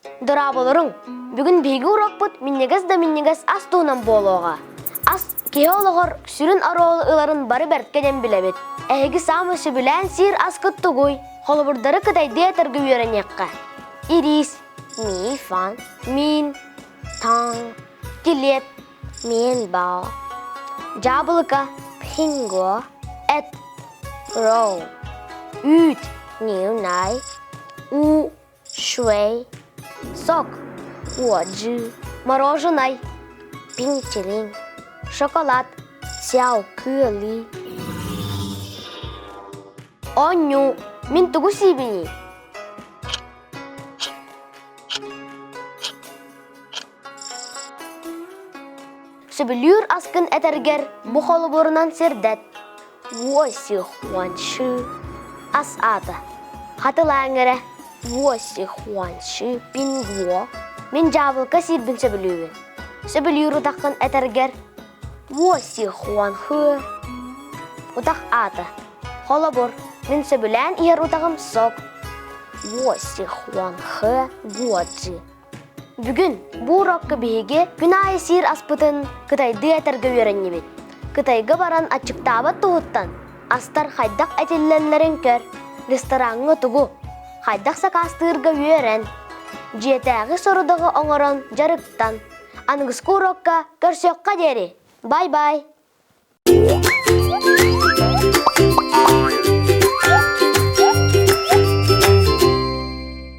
Дорооболоруҥ! Бүгүн биһиги уруокпут минньигэс да минньигэс ас туһунан буолуоҕа. Ас киһи олоҕор сүрүн оруолу ыларын бары бэрткэ диэн билэбит. Эһиги саамай сөбүлээн сиир аскыт тугуй? Холобурдары кытайдыы этэргэ үөрэниэххэ. Ириис, мифан, мин, таҥ, килиэп, миэн-бао, дьаабылыка, пхинго, эт, роу, үүт, ниунай, уу, Швей, сок, уоджи, мороженай, пинчилин, шоколад, сяо кыали. Оонньуу, мин тугу сиибиний? Сөбүлүүр аскын этэргэр бу холобурунан сирдэт. Уоси-хуанши ас аата. Хатылааҥ эрэ. Уоси-хуанши пингуо. Мин дьаабылка сиирбин сөбүлүүбүн. Сөбүлүүр утаххын этэргэр Уоси-хуанхы утах аата. Холобур, мин сөбүлээн иһэр утаҕым сок. Уоси-хуанхы гуоджи. Бүгүн бу урокка биһиги күн аайы сиир аспытын кытайдыы этэргэ үөрэннибит. Кытайга баран аччыктаабат туһуттан астар хайдах этиллэллэрин көр, рестораҥҥа тугу, хайдах сакаастыырга үөрэн, дьиэтээҕи сорудаҕы оҥорон дьарыктан, аныгыскы урокка көрсүөххэ диэри! Бай-бай!